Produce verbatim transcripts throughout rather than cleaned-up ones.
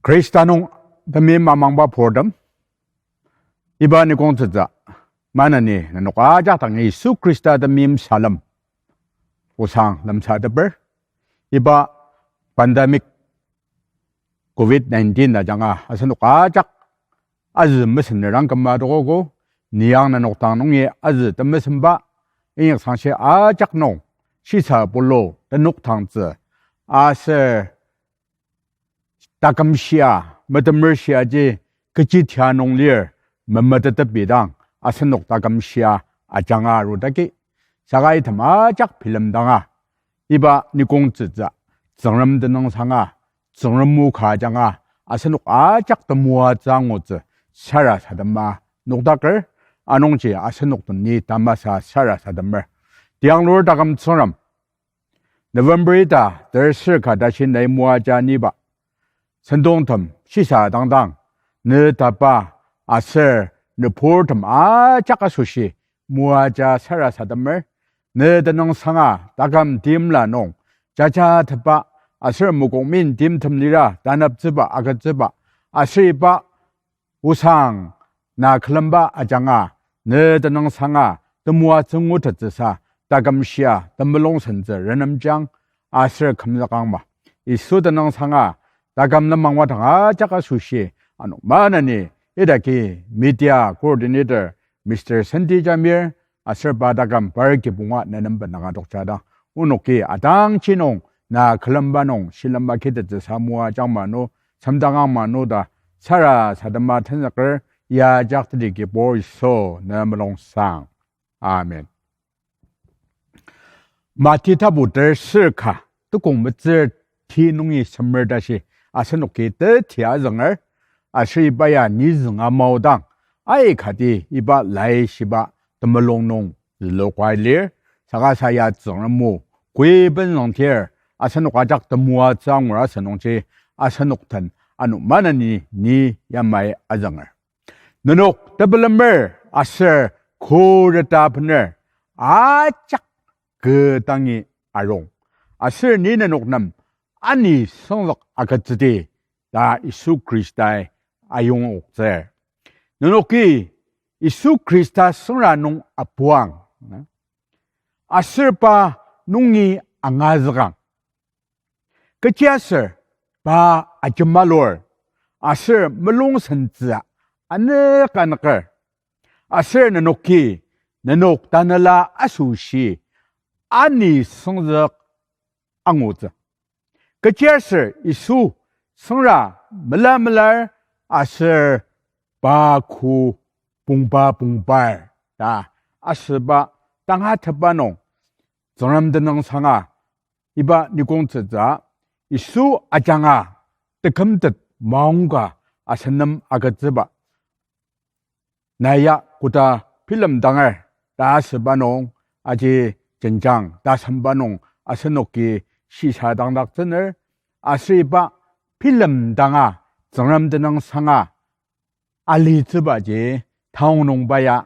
Khrista nung temeim amangba purtem, iba nikongtsütsü maneni nenok ajak dangi Yisu Khrista temeim salem osang lemsateper. Iba pandemic covid nineteen ajanga asenok ajak azü mesener dang küma adokogo, ni ang nenok dang nungi azü temesenba, inyaksangshi ajak nung shisa pulu tenok tangtsü aser taküm shia, metemer shiaji kechi tia nung lir memetetepi dang asenok taküm shia ajanga arudaki. Saka item ajak bilemdanga, iba nikongtsütsü Tsüngrem tenüngsanga, Tsüngrem o ka ajanga asenok ajak temoatsü angutsü sarasadema nokdaker, anungji asenok den ni tamasa sarasademer. Tianglur taküm Tsüngrem, November ita terser ka tashi nai moaja niba sentongtem shisa dangdang, ne tapa aser nüburtem ajak asoshi moaja sarasademer. Ne tenüngsanga taküm timla nung jajatepa aser mokokmin timtem lira taneptsüba agütsüba aser iba osang na külemba ajanga, ne tenüngsanga temoatsü ngutettsüsa taküm shia temulung sentsü renemjang aser kümzükangma. Yisu tenüngsanga taküm lenmang wadang ajak asoshi ano maneni idaki media coordinator Mister Santi Jamir aser pa taküm par kibonga nenem benanga tokjadang, onoki atangji nung na külemba nung shilem akitettsüsa moajang mano, semdangang mano ta sarasadema tenzüker, ya jak teti Kibur Yisu ne mulungsang. Amen. Mati tapu terser ka, tukong metsür ti nungi semer tashi asenoki teti azünger, aser iba ya nizünga maodang aikati iba laishiba temulung nung zülua lir. Saka sa ya Tsüngrem o kui benzüngdir asenok ajak temoatsü angur asünungji asenok den ano maneni ni yamai azünger. Nenok tepelemer aser khuret bener ajak kü dangi arung, aser ni nenok nem ani süngzük agütsüdi ta Yisu Khristai ayongoktsür. Nenoki Yisu Khrista süngra nung apuang, aser pa nungi angazükang. Kechiaser pa ajemalur, aser mulung sentsü anüka nüker, aser nenoki nenok tanela asoshi ani süngzük angutsü. Kechiaser Yisu süngra mela melar aser pa kü pongba pongbar ta asüba tangatetba nung, Tsüngrem tenüngsanga iba nikongtsütsü Yisu ajanga tekümtet maongka asen nem agütsüba na ya koda bilemdanger ta asüba nung, aji jenjang tasemba nung asenoki shisa dangdaktsüner, aser iba bilemdanga Tsüngrem tenüngsanga alitsübaji taonung pa ya,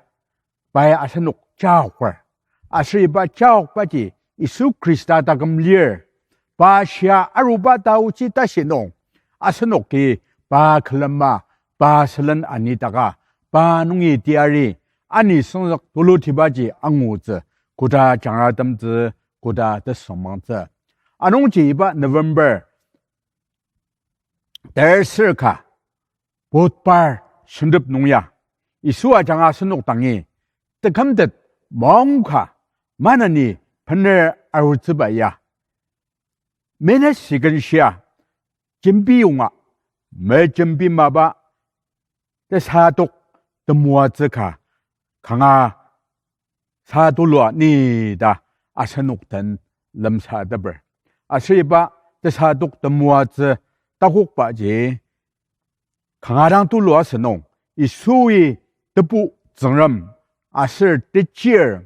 pai asenok jaoker. Aser iba jaokbaji Yisu Khrista taküm lir. Pa shia aruba taochi tashi nung, asenoki pa külema, pa sülen anidaka, pa nungi teyari, ani süngzük tulutibaji angutsü, koda jangratemtsü, koda tesüngmangtsü. Anungji iba November terser ka, Budhbar sentep nung ya, Yisu ajanga asenok dangi tekümtet maongka maneni bener arutsüba ya, menü siken shia jembiyonga mejembi maba tesadok temoatsü ka kanga sa tulua ni ta asenok den lemsateper. Aser iba tesadok temoatsü takokbaji kanga dang tulu asünung, Yisui Tebu Tsüngrem aser Techir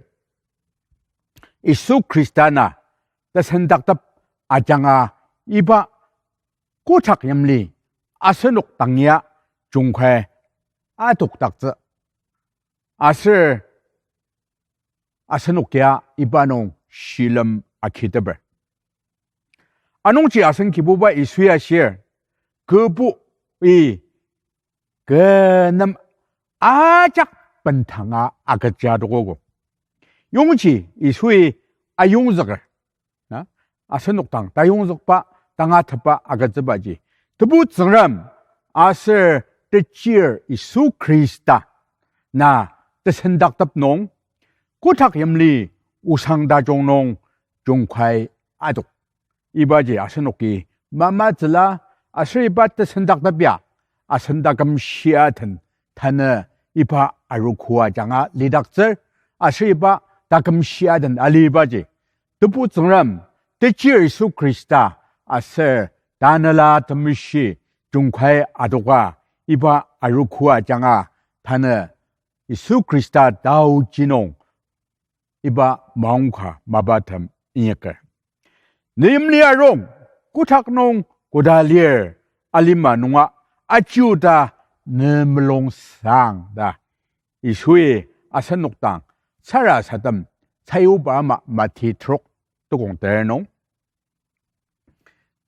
Yisu Khrista na tesendaktep ajanga iba kotak yimli asenok dangia jungkai adokdaktsü. Aser asenok ya iba nung shilem agiteper. Anungji asen Kibuba Yisui ashir, kübu i kü nem ajak bendanga agüja adokogo. Yongji Yisui ayongzüker. Na, asenok dang tayongzükba, tangatetba agütsübaji, Tebu Tsüngrem aser Techir Yisu Khrista na tesendaktep nung, kotak yimli osang tajung nung jungkai adok. Ibaji asenoki mamatsüla, aser iba tesendaktep ya asen taküm shia den tanü iba arogo ajanga lidaktsür, aser iba taküm shia den alibaji, Tebu Tsüngrem, Techir Yisu Khrista aser Tanela Temeshi jungkai adoka iba arogo ajanga tanü Yisu Khrista taoji nung iba maongka mapatem inyaker. Ne yimli arung, kotak nung koda lir alima nunga ajiuta ne mulung sang ta Yisui asenok dang sarasadem sayuba ama Mati trok tukong ter nung.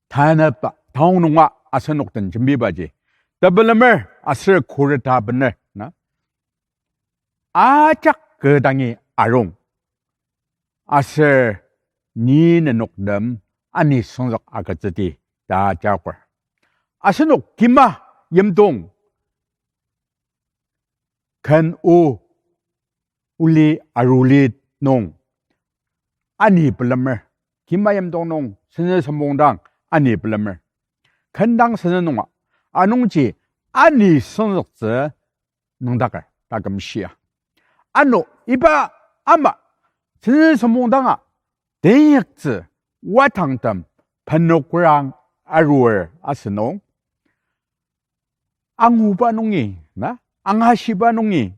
Tanüba taong nunga asenok den jembibaji, tepelemer aser khuret ta bener na, ajak kü dangi arung, aser ni nenok nem ani süngzük agütsüdi ta jaoker. Asenok kima yimdong ken o, oli aruli nung ani pelemer. Kima yimdong nung senzü sempong dang ani pelemer. Ken dang senzü nunga, anungji ani süngzüktsü nüngdaker taküm shia. Ano iba ama senzü sempong danga tenyaktsü watangtem penok rang arur asünung, anguba nungi, na, angashiba nungi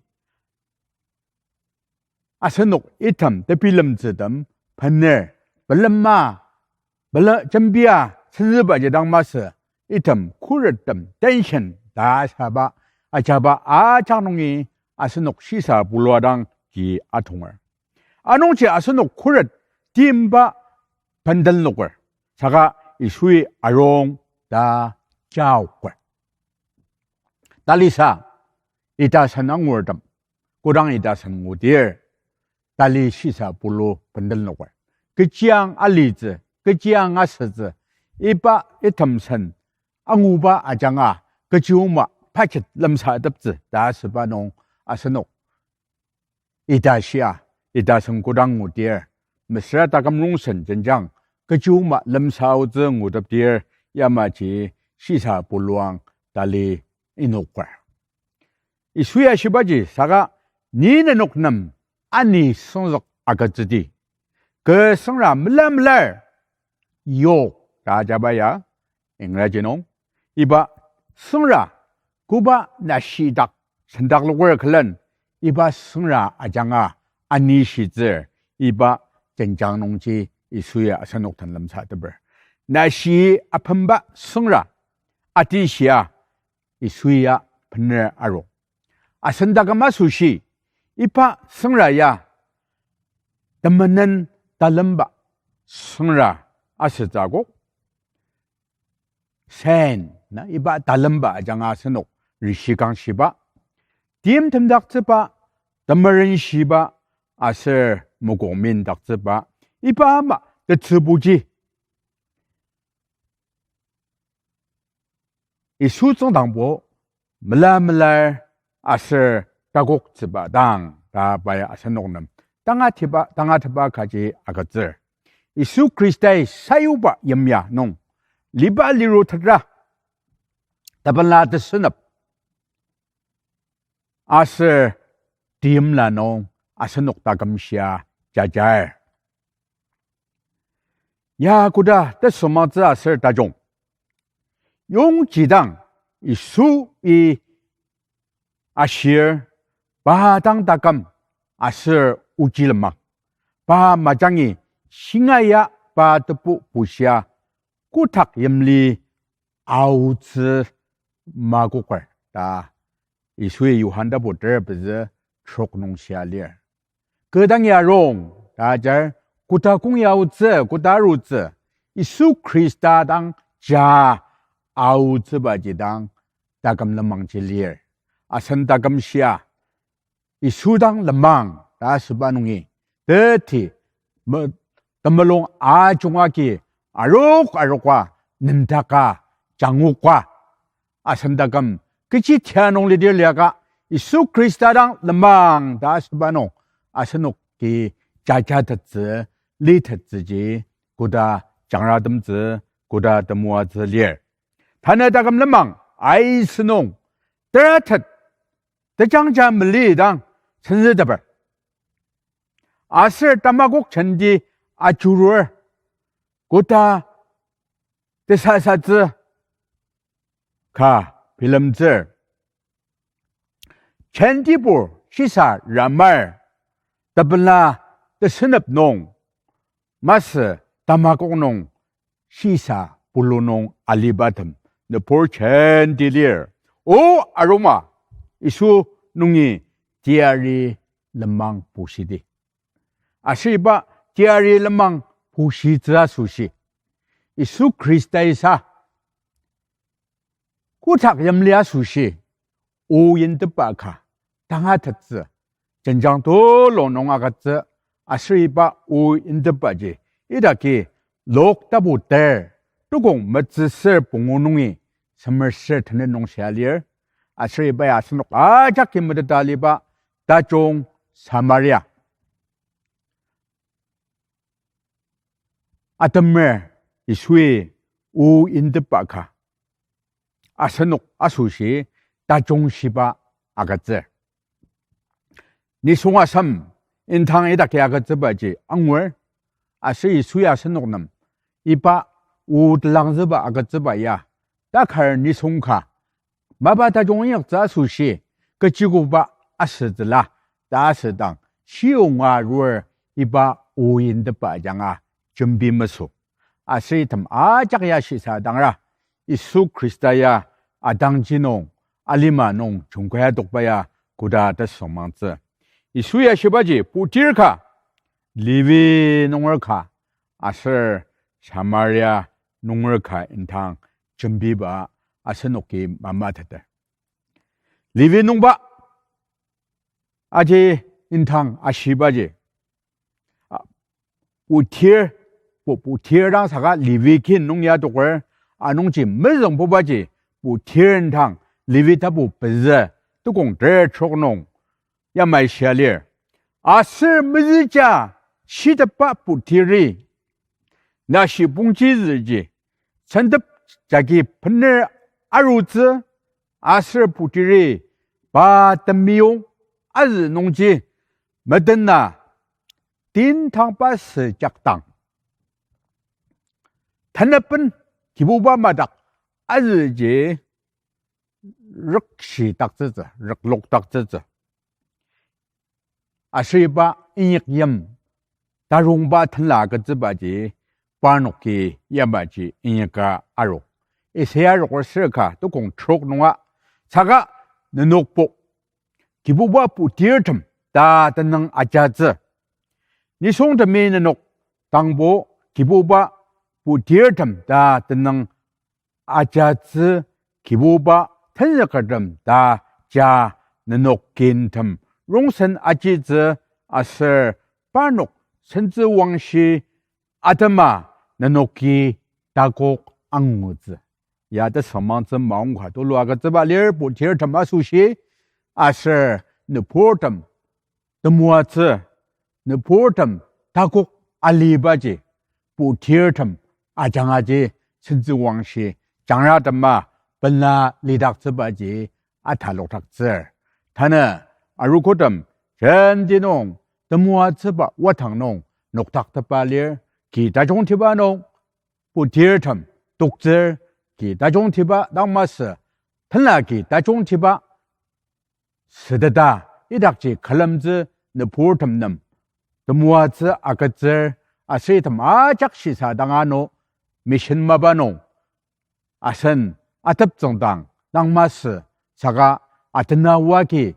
asenok item tebilemtsütem bener, belema, bele-, jembia senzübaji dang masü, item khurettem tension ta saba, ajaba ajak nungi asenok shisa bulua dang ji atonger. Anungji asenok khuret timba bendenloker, saka Yisui arung ta jaoker. Talisa, ita sen angurtem, kodang ita sen ngudir, tali shisa bulu bendenloker. Kechiang alitsü, kechiang asütsü, iba item sen anguba ajanga, kechioma paket lemsateptsü ta asüba nung asenok ita shia, ita sen kodang ngudir, mesüra taküm rongsen jenjang, kechioma lemsa aotsü ngutepdir, yamaji shisa buluang tali inoker. Yisui ashibaji saka, ni nenok nem ani süngzük agütsüdi. Kü süngra mela melar yok ta ajaba ya, Ingraji nung. Iba süngra koba nashidak sendakloker külen, iba süngra ajanga anishitsür, iba jenjang nungji Yisui asenok den lemsateper. Nashi apemba süngra atishia Yisui ya bener aru. Asen taküm asoshi, iba süngra ya temenen talemba süngra asütsü akok. Sen, na, iba talemba ajanga asenok rishikangshiba, timtemdaktsüba, temerenshiba, aser mokokmindaktsüba, iba ama tetsübuji Yisu tsüngdangbo mela melar aser takoktsüba dang ta pai asenok nem tangatiba, tangatetba kaji agütsür. Yisu Khristai sayuba yimya nung liba lirutetra, tepela tesünep aser timla nung asenok taküm shia jajar. Ya koda tesüngmangtsü aser tajung, yongjidang Yisui ashir, pa dang taküm aser oji lenmang, pa majangi shingaia pa tebu bushia kotak yimli aotsü makoker ta Yisui Johan tapu ter pezü trok nung shia lir. Kü dangi arung ta ajar, koda kongi aotsü, koda arutsü, Yisu Khrista dang ja aotsübaji dang taküm lenmangji lir. Asen taküm shia Yisu dang lenmang ta asüba nungi, teti me-, temulung ajunga agi arok aroka, nendaka, jangoka, asen taküm kechi tia nung lidir liaka, Yisu Khrista dang lenmang ta asüba nung, asenoki jajatettsü, litettsüji, koda jangratemtsü, koda temoatsü lir. Tanü taküm lenmang aisü nung, teratet, tejangja mali dang senzüteper. Aser tamakok jenti ajurur, koda tesasatsü ka bilemtsür. Jentibur shisa ramar, tepela tesünep nung, masü tamakok nung shisa pulu nung alibatem nübur jenti lir. O aroma, Yisu nungi teyari lenmang bushidi. Aser iba teyari lenmang bushitsü asoshi, Yisu Khrista isa kotak yimli asoshi o yinteba ka tangatettsü, jenjang tulu nung agütsü. Aser iba o yintebaji idaki Luk tapu ter, tukong metsüsür pungu nungi semer ser tenet nung shia lir. Aser iba ya asenok ajaki meteta aliba tajung Samaria atemer Yisui o yinteba ka asenok asoshi tajung shiba agütsür. Nisung asem indang idaki agütsübaji angur, aser Yisui asenok nem iba o telangzüba agütsüba ya takar nisung ka mapa tajung inyaktsü asoshi kechikoba asütsüla ta asüdang, shiyonga arur iba o yinteba ajanga jembi mesü. Aser item ajak ya shisadangra, Yisu Khrista ya atangji nung, alima nung jungkaya tokba ya koda tesüngmangtsü. Yisu ya shibaji putir ka, Levi nunger ka, aser Samaria nunger ka indang jembiba asenoki mamateter. Levi nungba aji indang ashibaji, a, putir, pu-, putir dang saka Levi kin nung ya toker, anungji mezüngbubaji putir indang Levi tapu pezü, tukong ter trok nung yamai shia lir. Aser mezüja shitepa putiri nashi pongji züji, sentep jagi bener arutsü, aser putiri pa temiyong azü nungji medena tintangba sü jakdang, tenepen Kibuba madak azüji rükshidaktsütsü, rüklokdaktsütsü. Aser iba inyak yim tarongba tenla agütsübaji parnoki yamaji inyaka aru. Isaiah roker ser ka tukong trok nunga, saka nenokbo Kibuba putirtem ta tenüng ajatsü. Nisungtemi nenok tangbo Kibuba putirtem ta tenüng ajatsü, Kibuba tenzükertem ta ja nenok kintem rongsen ajitsü, aser parnok sentsüwangshi atema nenoki takok angutsü. Ya tesüngmangtsü maongka tulu agütsüba lir, putirtem asoshi, aser nüburtem temoatsü, nüburtem takok alibaji, putirtem ajangaji sentsüwangshi jangratema pela lidaktsübaji atalokdaktsür. Tanü arogotem jenti nung temoatsüba wadang nung nokdaktepa lir, ki tajungtiba nung putirtem toktsür, ki tajungtiba dang masü, tenla ki tajungtiba süteta idakji külemtsü nüburtem nem temoatsü agütsür, aser item ajak shisadang ano mission mapa nung asen ateptsüngdang dang masü, saka atenaoa ki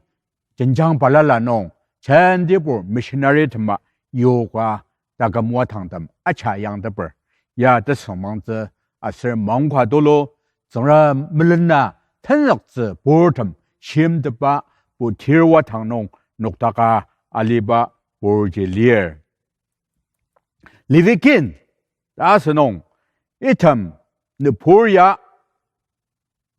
jenjang balala nung jentibur missionary tema yoka taküm wadangtem aja yangteper. Ya tesüngmangtsü aser maongka tulu, Tsüngrem melena tenzüktsü purtem shimtepba putir watang nung noktaka aliba purji lir. Levi kin ta asünung, item nübur ya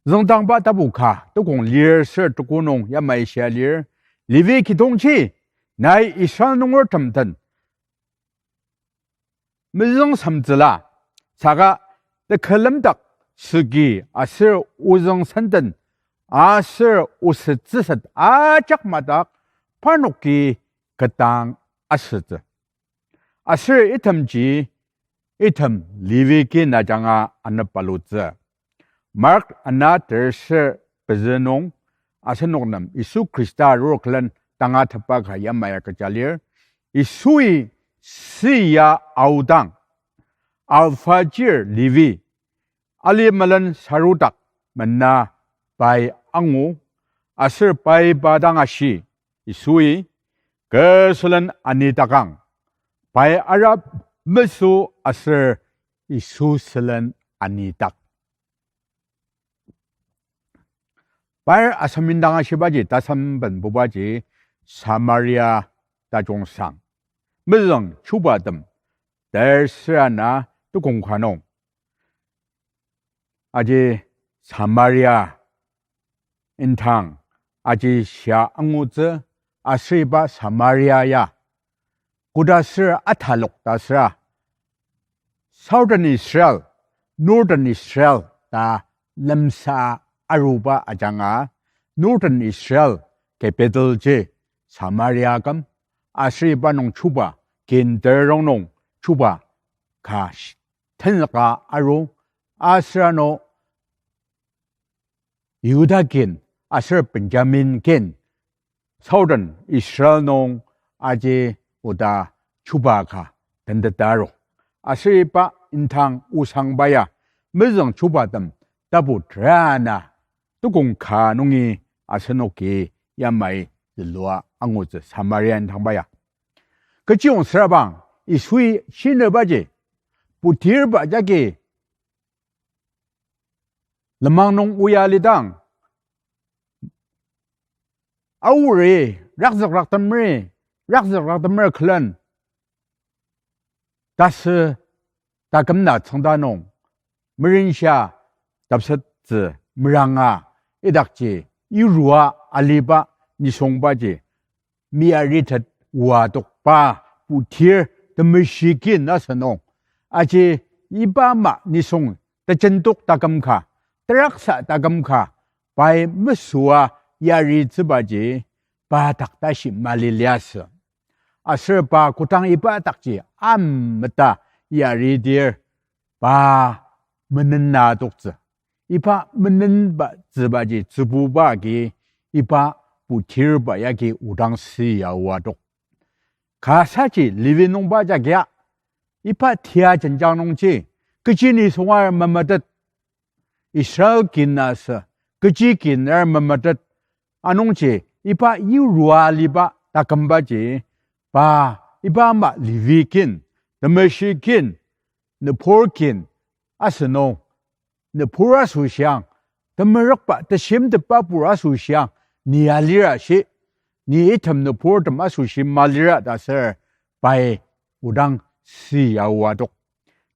Züngdangba tapu ka tukong lir ser tuku nung yamai shia lir. Levi kidongji, nai Israel nungertem den mezüngsemtsüla, saka tekülemdak süki aser ozüng senden aser osütsüset ajak madak parnoki ketdang asütsü. Aser itemji, item Levi kin ajanga anepalutsü. Mark ana terser pezü nung asenok nem Yisu Khrista arur külen tangatetba ka yamai agüja lir. Yisui süa aodang, alfajir Levi, ali melen sarudak mena pai angu, aser pai pa dang ashi, Yisui, kü sülen anitakang. Pai ara mesü aser Yisu sülen anitak. Par asamin dang ashibaji tasemben bubaji Samaria tajung sang. Mezüng chubatem, ter sürana tukong ka nung, aji Samaria indang aji shia angutsü, aser iba Samaria ya koda ser atalok ta süra Southern Israel, Northern Israel ta lemsa aruba ajanga, Northern Israel capital ji Samaria küm, aser iba nung chuba, kinter rongnung chuba ka sh-, tenzüka aru, aser ano Yihuda kin aser Benjamin kin, Southern Israel nung aji oda chuba ka tenteta aru. Aser iba indang osangba ya, mezüng chubatem tapu terana tukong ka nungi asenoki yamai zülua angutsü, Samaria indangba ya. Kechiyong sürabang, Yisui shinübaji, putirba jagi lenmang nung oya alidang, aori rakzükraktemeri, rakzükraktemer külen tasü taküm na tsüngda nung, merinshia tapsettsü meranga idakji yirua aliba nisungbaji meyaritet oa adokba putir temeshi kin asünung, aji iba ama nisung tejendok taküm ka, teraksa taküm ka, pai mesüa yaritsübaji pa dak tashi mali liasü. Aser pa kodang iba dakji ameta yaridir, pa menena adoktsü. Iba menenba tsübaji tsübuba agi iba putirba yagi odang süa oa adok. Kasaji Levi nungba jagia, iba tia jenjang nungji, kechi nisungar memetet, Israel kin asü, kechi kin ar memetet, anungji iba yirua aliba takümbaji, pa iba ama Levi kin, temeshi kin, nübur kin, asünung, nübur asoshiang, temerükba, teshimtepba pur asoshiang, ni alira shi, ni item nüburtem asoshi malira ta ser, pai odang süa oa adok.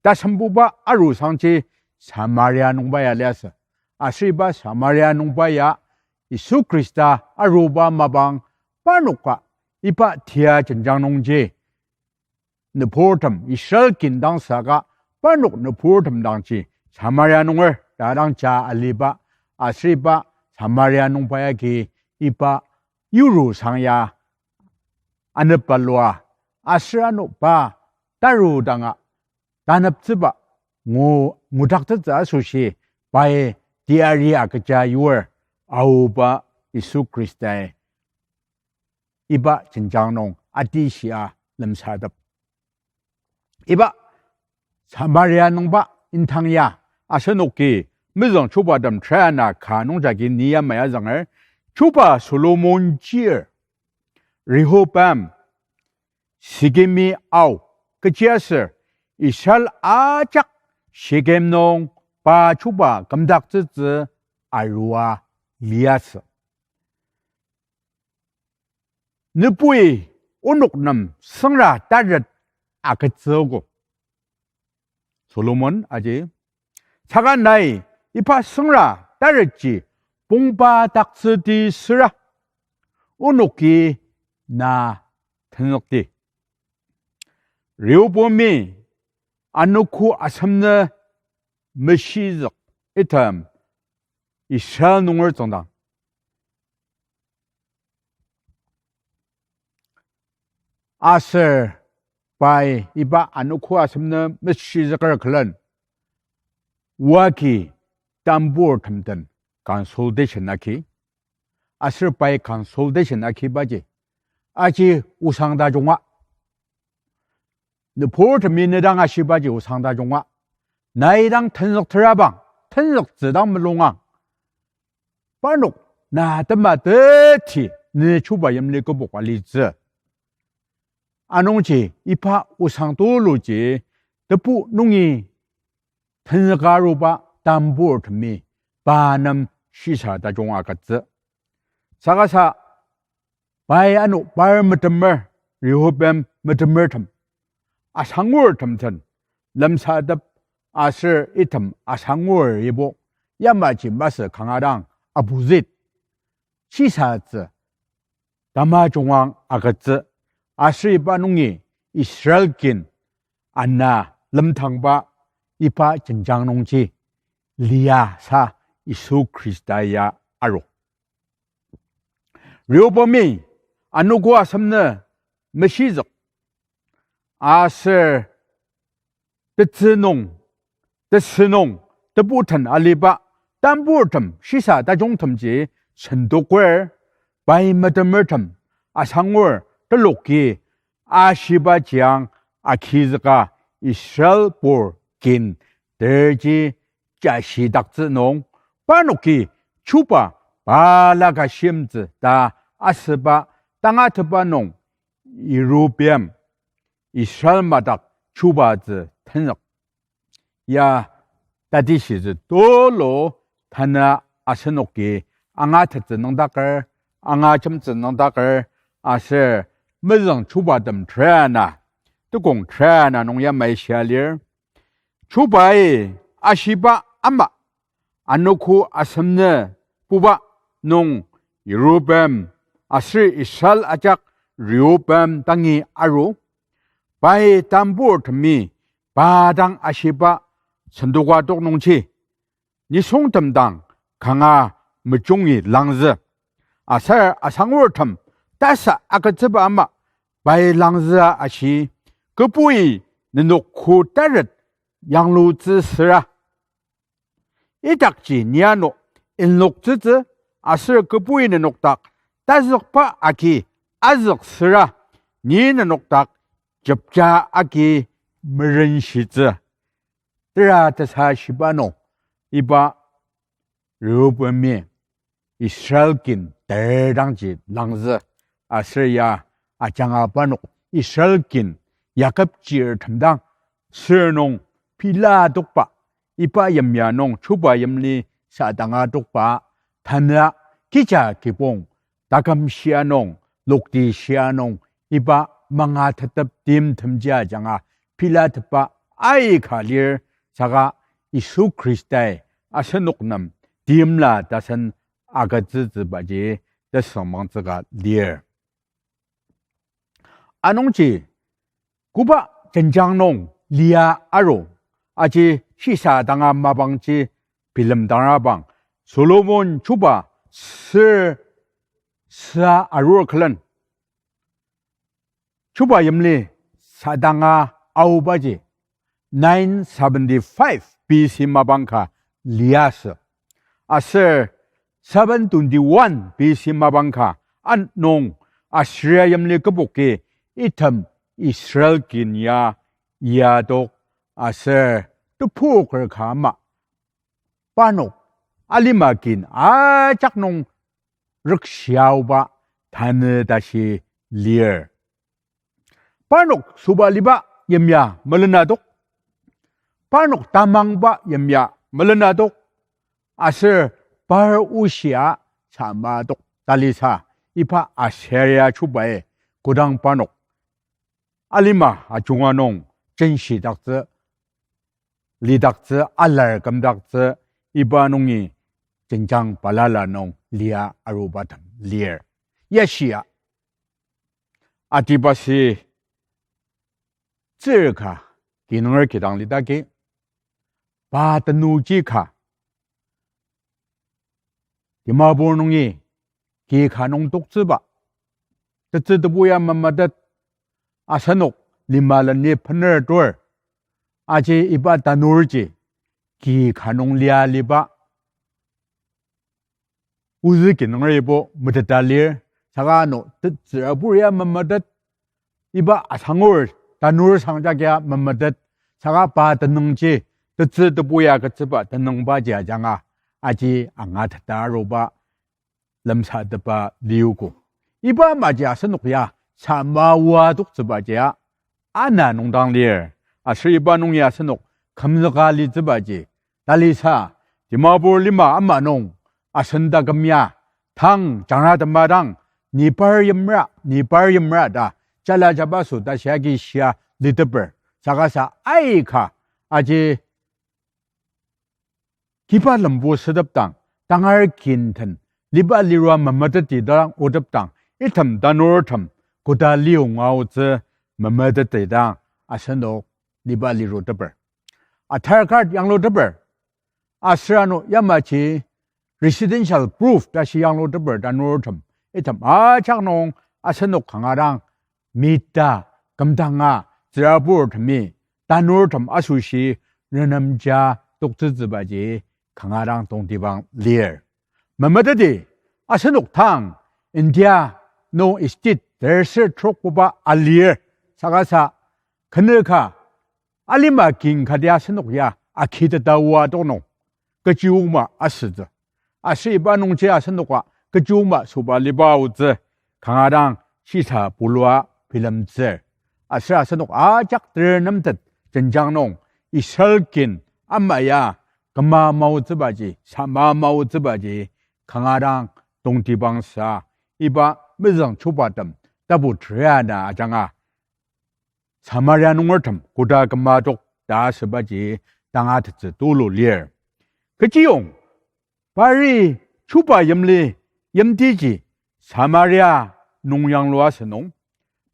Tasembuba arusangji Samaria nungba ya liasü. Aser iba Samaria nungba ya Yisu Khrista aruba mapang parnoka iba tia jenjang nungji nüburtem Israel kin dang saka parnok nüburtem dangji Samaria nunger ta dang ja aliba, aser iba Samaria nungba yagi iba yirusang ya anepalua, aser ano pa taru danga taneptsüba ngu-, ngudaktettsü asoshi pai teyari agüja yuer aoba Yisu Khristai iba jenjang nung atishia lemsatep. Iba Samaria nungba indang ya, asenoki mezüng chubatem terana ka nungjagi ni yamai azünger, chuba Solomon chir, Rehoboam, Shekemi ao, kechiaser Israel ajak Shekem nung pa chuba kümdaktsütsü arua liasü. Nübui onok nem süngra taret agütsüogo. Solomon aji, saka nai iba süngra taretji pongba daktsüti süra, onoki na tenzükdi. Rehoboami anogo asem nü meshizük item Israel nunger tsüngdang. Aser pai iba anogo asem nü meshizüker külen, oa ki tambur tem den consultation agi, aser pai consultation agibaji, aji osang tajunga. Nüburtemi ne dang ashibaji osang tajunga. Nai dang tenzükterabang, tenzüktsü dang mulungang. Parnok na tema teti ne chuba yimli kübok alitsü. Anungji iba osang tuluji tebu nungi tenzüka aruba tamburtemi pa nem shisa tajung agütsü. Saka sa pai ano par metemer, Rehoboam metemertem, asangurtem den lemsatep aser item asangur ibo yamaji masü kanga dang opposite shisatsü tamajungang agütsü, aser iba nungi Israel kin ana lemtangba iba jenjang nungji lia sa Yisu Khrista ya aru. Rehoboami anogo asem nü meshizük aser tetsü nung, tesü nung, tebu den aliba tamburtem shisa tajungtemji sendoker, pai metemertem asangur teloki ashibajiang agizüka Israelbur kin terji jashidaktsü nung, parnoki chuba balaka shimtsü ta asüba tangatetba nung Rehoboam Israel madak chubatsü tenzük. Ya tatishitsü tulu tanü asenoki angatettsü nüngdaker, angajemtsü nüngdaker, aser mezüng chubatem trena, tekong trena nung yamai shia lir. Chubai ashiba ama anogo asem nü puba nung Rehoboam aser Israel ajak Rehoboam dangi aru, pai tamburtemi pa dang ashiba sendoka tok nungji nisungtem dang kanga mejungi langzü. Aser asangurtem tasa agütsüba ama pai langzüa ashi, Kübui nenok ko taret yanglutsü süra idakji ni ano inloktsütsü, aser kübui nenok dak tazükba agi azük süra ni nenok dak jepja agi merenshitsü. Tera tesa shiba nung iba Rehoboami Israel kin ter dangji langzü, aser ya ajanga parnok Israel kin Yakob chirtem dang sür nung pila tokba, iba yimya nung chuba yimli sadanga tokba, tanü kija kibong taküm shia nung, lokti shia nung, iba mangatetep timtemji ajanga pilatepa aika lir, saka Yisu Khristai asenok nem timla tasen agütsütsübaji tesüngmangtsüka lir. Anungji koba jenjang nung lia aru, aji shisa danga mapangji bilemdangrabang, Solomon chuba sür sa arur külen chuba yimli sadanga aobaji nine seventy-five B C mapang ka liasü. Aser seven twenty-one B C mapang ka anung Assyria yimli küboki item Israel kin ya yadok aser tepoker ka ama parnok alima kin ajak nung rükshiaoba tanü tashi lir. Parnok sobaliba yimya melenatok, parnok tamangba yimya melenatok, aser par oshia sama tok talisa, iba Assyria chubai kodang parnok alima ajunga nung jenshidaktsü, lidaktsü, alar kümdaktsü, iba nungi jenjang balala nung lia arubatem lir. Yashia Antipasi tsür ka kinunger kidang lidaki, pa tenuji ka Dimapur nungi ki ka nung toktsüba, tetsü tebu ya memetet, asenok lima leni bener tur, aji iba tanurji ki ka nung lia liba ozü kinungeribo meteta lir, saka ano tetsürabur ya memetet, iba asangur tanur sangjakia memetet, saka pa tenüngji tetsü tebu ya ketsüba tenüngbaji ajanga aji angateta aruba lemsatepa liogo. Iba amaji asenok ya sama oa toktsübaji ya ana nungdang lir. Aser iba nung ya asenok kümzüka litsübaji talisa, Dimapur lima ama nung asen taküm ya tang jangra tema dang, ni par yimra, ni par yimra ta jala jabaso ta shiagi shia liteper. Saka sa aika aji kiba lembu sütepdang, tangar kin den liba lirua memeteti dang otepdang, item tanurtem koda liyonga aotsü memeteti dang asenok liba liruteper, Aadhaar card yangluteper, aser ano yamaji residential proof tashi yangluteper tanurtem, item ajak nung asenok kanga dang mita kümdanga tsüraburtemi tanurtem asoshi renemja toktsütsübaji kanga dang tongtibang lir. Memeteti asenok tang India nung state terser trokba alir, saka sa kenü ka alima kin kati asenok ya akiteta oa tonung, kechiyongma asütsü. Aser iba nungji asenoka kechiyongma süba liba aotsü kanga dang shisa pulua bilemtsür. Aser asenok ajak ter nemtet jenjang nung Israel kin ama ya küma maotsübaji, sama maotsübaji kanga dang tongtibang sa, iba mezüng chubatem tapu tria na ajanga Samaria nungertem koda küma tok ta asübaji tangatettsü tulu lir. Kechiyong, pari chuba yimli yimtiji Samaria nung yanglu asünung,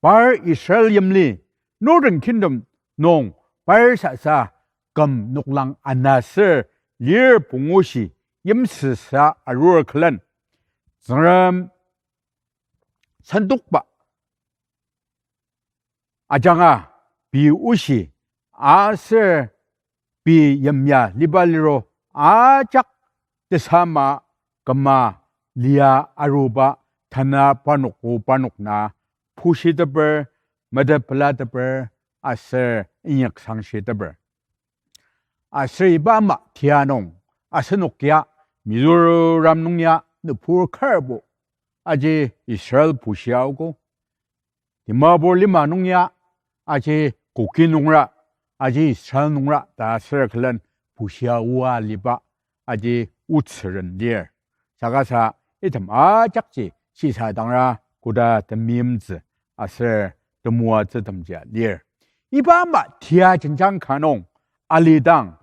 par Israel yimli Northern Kingdom nung par sasa küm noklang ana ser lir pungushi yimsüsa arur külen, Tsüngrem sentokba ajanga pei oshi aser pei yimya liba liro ajak tesama küma lia aruba tanü parnok o parnok na pushiteper, metepelateper aser inyaksangshiteper. Aser iba ama tia nung asenok ya Mizoram nung ya nübur karbo aji Israel bushia ogo. Dimapur lima nung ya aji Kuki nungra, aji Israel nungra ta aser külen bushia oa aliba aji otsüren lir. Saka sa item ajakji shisadangra koda temeimtsü aser temoatsütemjia lir. Iba ama tia jenjang ka nung alidang,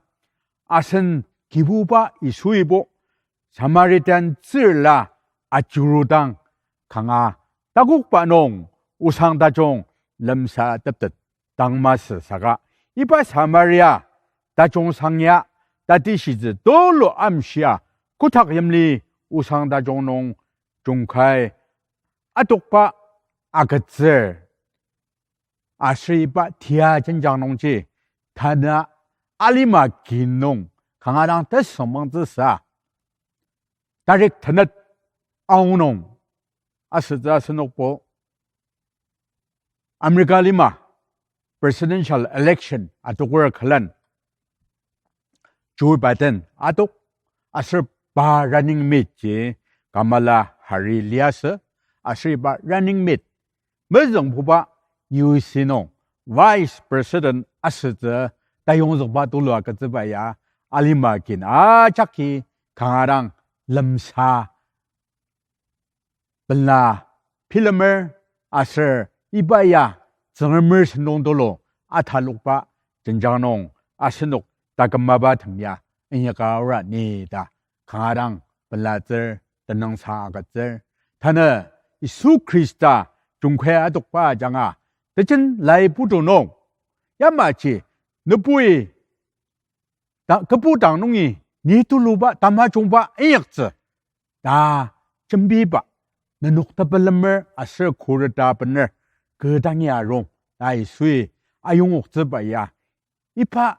asen Kibuba Yisuibo Samaritan tsürla ajurudang kanga takokba nung osang tajung lemsateptet dang masü saka, iba Samaria tajung sang ya tatishitsü tulu amshia kotak yimli osang tajung nung jungkai atokba agütsür. Aser iba tia jenjang nungji tanü alima kin nung kanga dang tesüngmangtsüsa tarik tenet aonung asütsü asenokbo America lima presidential election adoker külen Joe Biden adok, aser pa running mate ji Kamala Harris liasü, aser iba running mate mezüngbuba U S nung vice president asütsü tayongzükba tulu agütsüba ya alima kin ajaki kanga dang lemsa pela bilemer aser iba ya Tsüngremer sentong tulu atalokba jenjang nung asenok taküm mapa tem ya inyaka aora ni ta kanga dang pelatsür tenüngsang agütsür. Tanü Yisu Khrista jungkai adokba ajanga tejen lai putu nung yamaji nübui ta, kübu dang nungi ni tuluba tamajungba inyaktsü ta jembiba, nenok tepelemer aser khuret ta bener kü dangi arung ta Yisui ayongoktsüba ya iba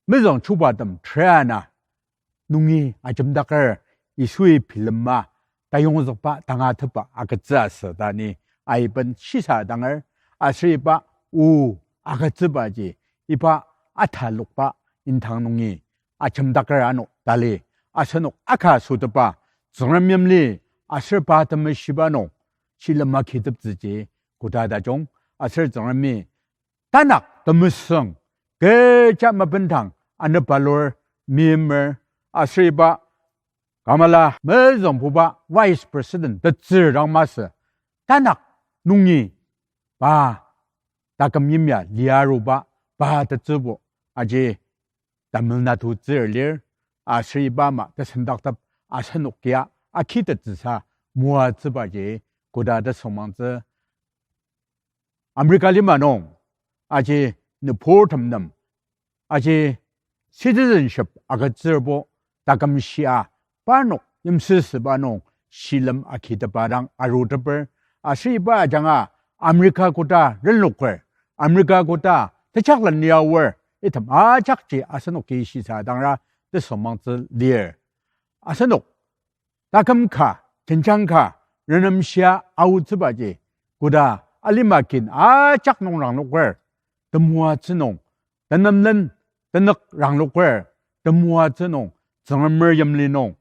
mezüng chubatem trena nungi ajemdaker Yisui bilema tayongzükba tangatetba agütsü asü ta ni aiben shisa danger. Aser iba o agütsübaji iba atalokba indang nungi ajemdaker ano tali asenok aka sütepa Tsüngrem yimli aser pa temeshiba nung shilem akiteptsüji koda tajung. Aser Tsüngremi tanak temesüng kecha mapendang anepalur meimer aser iba Kamala mezüngbuba Vice President tetsür dang masü tanak nungi pa taküm yimya liaruba pa tetsübo aji Tamil Nadu tsür lir. Aser iba ama tesendaktep asenok ya akitettsüsa moatsübaji koda tesüngmangtsü. America lima nung aji nüburtem nem aji citizenship agütsürbo taküm shia parnok yimsüsüba nung shilem akitepa dang aruteper. Aser iba ajanga America koda renloker, America koda tejaklen liaor item ajakji asenoki shisa dangra tesüngmangtsü lir. Asenok taküm ka, jenjang ka, renemshia aotsübaji koda alima kin ajak nung rangloker, temoatsü nung, tenemlen tenük rangloker, temoatsü nung, Tsüngremer yimli nung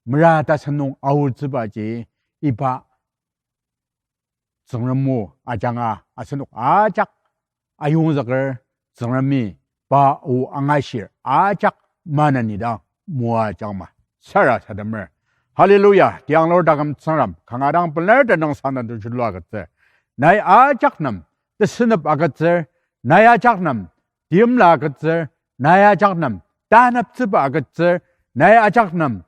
mera tasen nung aotsübaji iba Tsüngrem o ajanga asenok ajak ayongzüker. Tsüngremi pa o angashir ajak maneni dang moajangma sarasademer. Hallelujah, tianglur taküm Tsüngrem, kanga dang pelar tenüngsang den tejulu agütsür. Nai ajak nem tesünep agütsür, nai ajak nem timla agütsür, nai ajak nem taneptsüba agütsür, nai ajak nem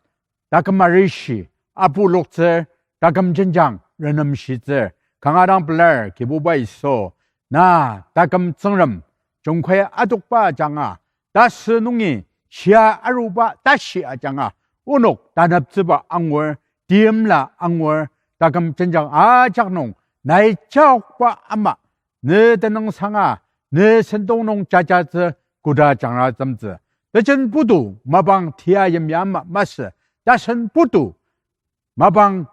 taküm arishi apuloktsür, taküm jenjang renemshitsür. Kanga dang pelar Kibuba Yisu, na taküm Tsüngrem, jungkai adokba ajanga, tasü nungi shia aruba tashi ajanga, onok taneptsüba angur, timla angur, taküm jenjang ajak nung nai jaokba ama ne tenüngsanga, ne sentong nung jajatsü koda jangratemtsü. Tejen putu mapang tia yimya ama masü, tasen putu mapang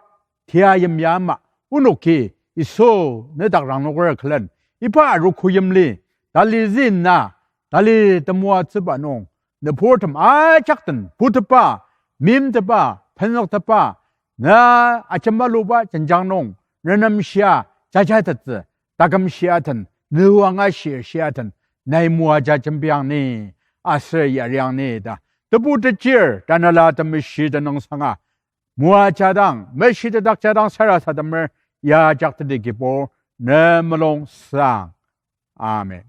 tia yimya ama, onoki Yisu nedak rangloker külen, iba arogo yimli, tali zina, tali temoatsüba nung, nüburtem ajak den putepa, meimtepa, penzüktepa, na ajemaluba jenjang nung renemshia jajatettsü, taküm shia den, ne o angashir shia den, nai moaja jembiang ni, aser yariang ni ta Tebu Techir Tanela Temeshi Tenüngsanga moajadang, meshitedak jadang sarasademer, ya ajak teti Kibur, ne mulung sang. Amen.